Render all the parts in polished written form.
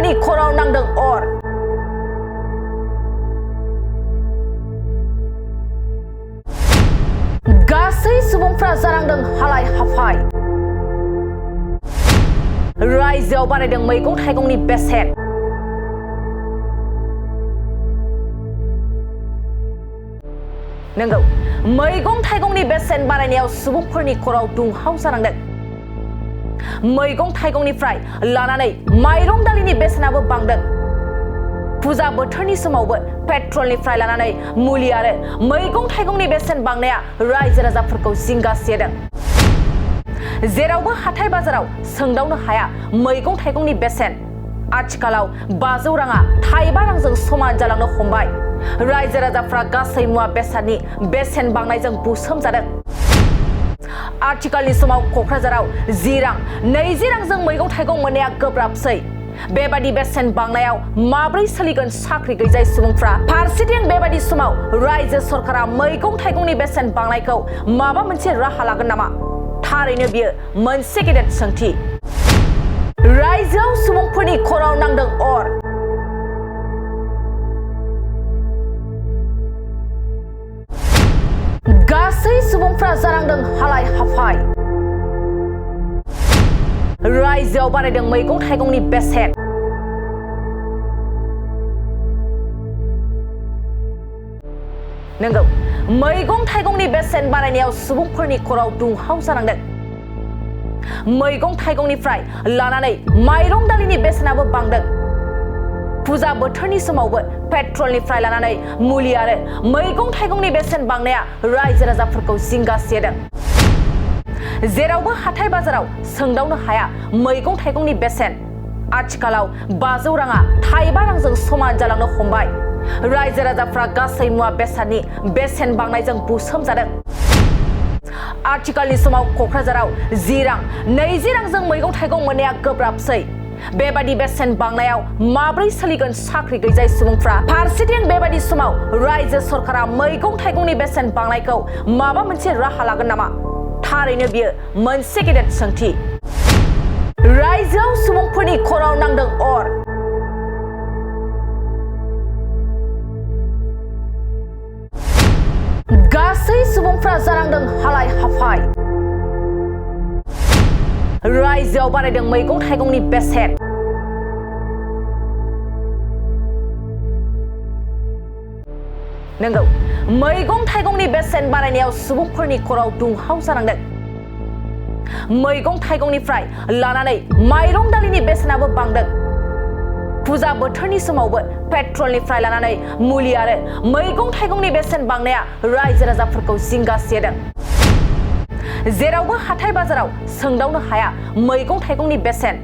सुबुंफोरनि खर'आव नांदों अर। गासै सुबुंफ्रा जानांदों हालाय हाफाय। रायजोआव बारायदों मैगं थाइगंनि बेसेन। नंगौ, मैगं थाइगंनि बेसेन बारायनायाव सुबुंफोरनि खर'आव दुंहाव जानांदों। मैगं थाइगंनिफ्राय लानानै माइरं दालिनि बेसेनाबो बांदों। फुजा बोथोरनि समावबो पेट्रलनिफ्राय लानानै मुलि आरो मैगं थाइगंनि बेसेन बांनाया रायजो राजाफोरखौ जिंगा सिहोदों। जेरावबो हाथाय बाजाराव सोंदावनो हाया मैगं थाइगंनि बेसेन। आथिखालाव 500 राङा 5 रांजों समान जालांनो हमबाय। रायजो राजाफ्रा गासै मुवा बेसादनि बेसेन बांनायजों बुसोमजादों। आथिखालनि समाव क'क्राझाराव 10 रां 20 रांजों मैगं थाइगं मोननाया गोब्राबसै। बेबादि बेसेन बांनायाव माब्रै सोलिगोन साख्रि गैजायै सुबुंफ्रा? फारसेथिं बेबादि समाव रायजो सरकारा मैगं थाइगंनि बेसेन बांनायखौ माबा मोनसे राहा लागोन नामा? थारैनो बियो मोनसे गेदेर सोंथि। रायजोआव सुबुंफोरनि खर'आव नांदों अर। गासै सुबुंफ्रा जानांदों हालाय हाफाय। रायजोआव बारायदों मैगं थाइगंनि बेसेन। नंगौ, मैगं थाइगंनि बेसेन बारायनायाव सुबुंफोरनि खर'आव दुंहाव जानांदों। मैगं थाइगंनिफ्राय लानानै माइरं दालिनि बेसेनाबो बांदों। फुजा बोथोरनि समावबो पेट्रलनिफ्राय लानानै मुलि आरो मैगं थाइगंनि बेसेन बांनाया रायजो राजाफोरखौ जिंगा सिहोदों। जेरावबो हाथाय बाजाराव सोंदावनो हाया मैगं थाइगंनि बेसेन। आथिखालाव 500 राङा 5 रांजों समान जालांनो हमबाय। रायजो राजाफ्रा गासै मुवा बेसादनि बेसेन बांनायजों बुसोमजादों। आथिखालनि समाव क'क्राझाराव 10 रां 20 रांजों मैगं थाइगं मोननाया गोब्राबसै। बेबादि बेसेन बांनायाव माब्रै सोलिगोन साख्रि गैजायै सुबुंफ्रा? फारसेथिं बेबादि समाव रायजो सरकारा मैगं थाइगंनि बेसेन बांनायखौ माबा मोनसे राहा लागोन नामा? थारैनो बियो मोनसे गेदेर सोंथि। रायजोआव सुबुंफोरनि खर'आव नांदों अर। गासै सुबुंफ्रा जानांदों हालाय हाफाय। रायजोआव बारायदों मैगं थाइगंनि बेसेन। नंगौ, मैगं थाइगंनि बेसेन बारायनायाव सुबुंफोरनि खर'आव दुंहाव जानांदों। मैगं थाइगंनिफ्राय लानानै माइरं दालिनि बेसेनाबो बांदों। फुजा बोथोरनि समावबो पेट्रलनिफ्राय लानानै मुलि आरो मैगं थाइगंनि बेसेन बांनाया रायजो राजाफोरखौ जिंगा सिहोदों। जेरावबो हाथाय बाजाराव सोंदावनो हाया मैगं थाइगंनि बेसेन।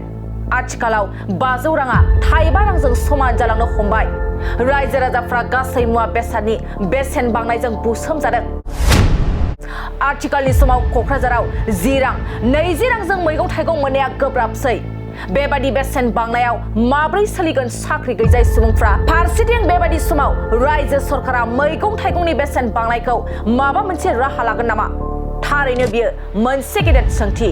आथिखालाव 500 राङा 5 रांजों समान जालांनो हमबाय। रायजो राजाफ्रा गासै मुवा बेसादनि बेसेन बांनायजों बुसोमजादों। आथिखालनि समाव क'क्राझाराव 10 रां 20 रांजों मैगं थाइगं मोननाया गोब्राबसै। बेबादि बेसेन बांनायाव माब्रै सोलिगोन साख्रि गैजायै सुबुंफ्रा? फारसेथिं बेबादि समाव रायजो सरकारा मैगं थाइगंनि बेसेन बांनायखौ माबा मोनसे राहा लागोन नामा? थारैनो बियो मोनसे गेदेर सोंथि।